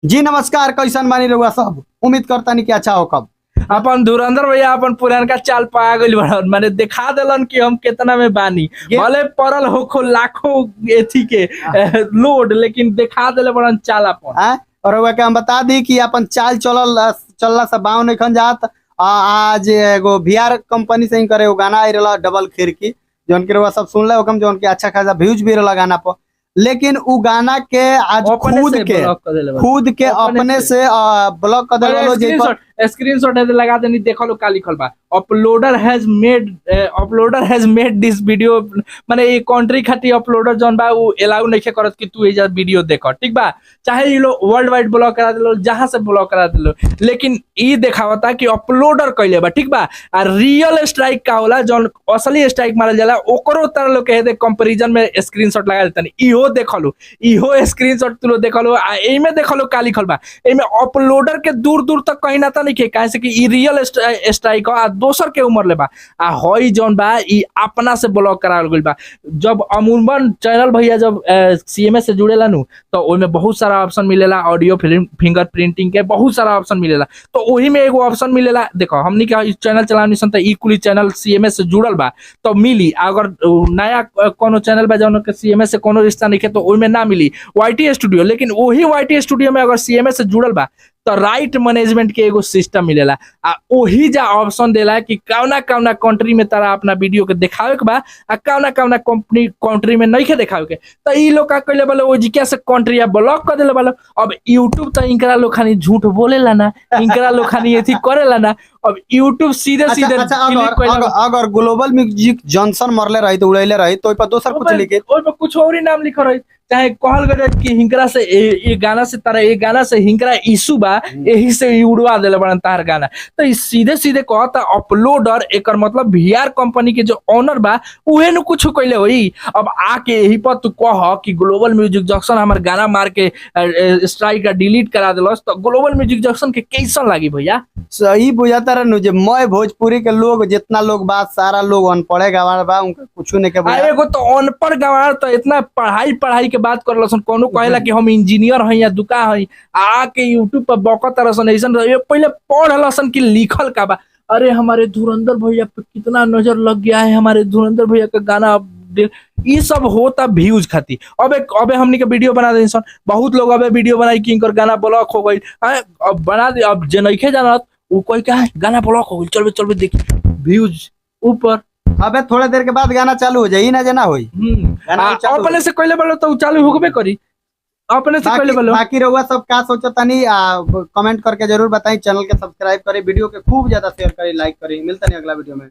जी नमस्कार, कैसन बानी रउआ सब? उम्मीद करतानी कि अच्छा हो कब। अपन धुरंधर भैया अपन पुरानका चाल पा गइल बड़न, माने देखा देलन कि हम केतना में बानी। भले पड़ल होखो लाखों एथी के लोड, लेकिन देखा देले बड़न चाल अपन। आँ? और रउआ के हम बता दी कि अपन चाल चलल चलला से बाव नहीं जात। आज एगो बीआर कंपनी से ही करे एगो गाना आई रहा डबल खिड़की, जौन के रउआ सब सुनले होकम, जौन के अच्छा खासा व्यूज भी रहा गाना पर। लेकिन उ गाना के आज अपने खुद से के ब्लॉक कर देले बड़न। खुद के अपने अपने से। से ब्लॉक कर देले लो, जे पर स्क्रीनशॉट है लगा देनी, देखो का लिखल बा, uploader has made this video. माने ये कंट्री खातिर अपलोडर जौन बा उ अलाउ नइखे करत कि तू एजा वीडियो देख, ठीक बा। चाहे ई लोग वर्ल्ड वाइड ब्लॉक करा देलो, जहां से ब्लॉक करा देलो, लेकिन ई देखावता कि अपलोडर कइले बा, ठीक बा। आ रियल स्ट्राइक का होला, जौन असली स्ट्राइक मारल जाला, ओकरो तरह लोग कहे दे कंपैरिजन में स्क्रीनशॉट लगा देतनी। इहो देखलू, इहो स्क्रीनशॉट तू लोग देखलू, आ एमे देखलू का लिखल बा, एमे अपलोडर के दूर दूर तक कहीं नाता नहीं के, काहे से कि ई रियल स्ट्राइक आ दोसर के उमर ले बा। आ हई जौन बा ई अपना से ब्लॉक करावल गइल बा। जब अमूमन चैनल भैया जब सीएमएस से जुड़ेला नु, तो ओमे बहुत सारा ऑप्शन मिलेला, ऑडियो फिल्म फिंगर प्रिंटिंग के बहुत सारा ऑप्शन मिलेला। तो ओही में एगो ऑप्शन मिलेला, देखो हमनी के ई चैनल चलानी सन त ई कुली चैनल सीएमएस से जुड़ल बा तो मिली। अगर नया कोनो चैनल बा जौन के सीएमएस से कोनो रिश्ता नहीं है तो ओमे ना मिली वाईटी स्टूडियो। लेकिन ओही वाईटी स्टूडियो में अगर सीएमएस से जुड़ल बा तो राइट मैनेजमेंट के एगो सिस्टम मिलेला, आ ओही जा ऑप्शन देला कि कौना कौना कंट्री में तारा अपना वीडियो के देखावे के बा आ कौना कौना कंपनी कंट्री में नहीं के देखावे के। तो ई लोग का कइले बालो, ओ जिका से कंट्री या ब्लॉक कर देले बालो। अब यूट्यूब तो इनकरा लोग खानी झूठ बोलेला ना, इनकरा लोग खानी एथी करेला ना। अब यूट्यूब सीधे अच्छा, सीधे अच्छा, क्लिक अगर, कइले अगर, अगर ग्लोबल म्यूजिक जॉनसन मरले रही तो उड़ैले रही तो ओइ पर दोसर कुछ लिखे, ओइ पर कुछ और ही नाम लिखल रही। चाहे कहल गए कि हिंकरा से ए गाना से तारा ए गाना से हिंकरा इशू बा, एही से ई उड़वा देले बड़न तार गाना। तो ई सीधे सीधे कहता अपलोडर, एकर मतलब वीआर कंपनी के जो ओनर बा उहे नु कुछ कइले होई। अब आके एही पर तू कह कि ग्लोबल म्यूजिक जंक्शन हमर गाना मार के स्ट्राइक का डिलीट करा देलस, तो ग्लोबल म्यूजिक जंक्शन के कैसन लागी भैया? सही बुझाता रह नु जे मैं भोजपुरी के लोग जितना लोग बा सारा लोग अनपढ़े गंवार बा, उनका कुछ नहीं के बुझा। एगो तो अनपढ़ गंवार तो इतना पढ़ाई पढ़ाई के बात करलसन, कोनो कहेला कि हम इंजीनियर हई या दुका हई, आके यूट्यूब पर बकत रसन ऐसन रहे, पहले पढ़ लसन कि लिखल का बा। अरे हमारे धुरंधर भैया पे कितना नजर लग गया है, हमारे धुरंधर भैया का गाना ये सब होता व्यूज खातिर। अबे हमनी के वीडियो बना दे सन, बहुत लोग अबे वीडियो बनाई कि इनकर गाना ब्लॉक हो गई, अब बना दे। अब जे नइखे जानत उ कोई का गाना ब्लॉक हो गई, चलबे चलबे देख व्यूज ऊपर। अबे थोड़ा देर के बाद गाना चालू हो जाई ना जना होई। गाना चालू हो अपने से कइले बालो तो चालू होबे करी, अपने से कइले बालो। बाकी रउआ सब का सोचतानी कमेंट करके जरूर बताई, चैनल के सब्सक्राइब करी, वीडियो के खूब ज्यादा शेयर करी, लाइक करी। मिलता नहीं अगला वीडियो में।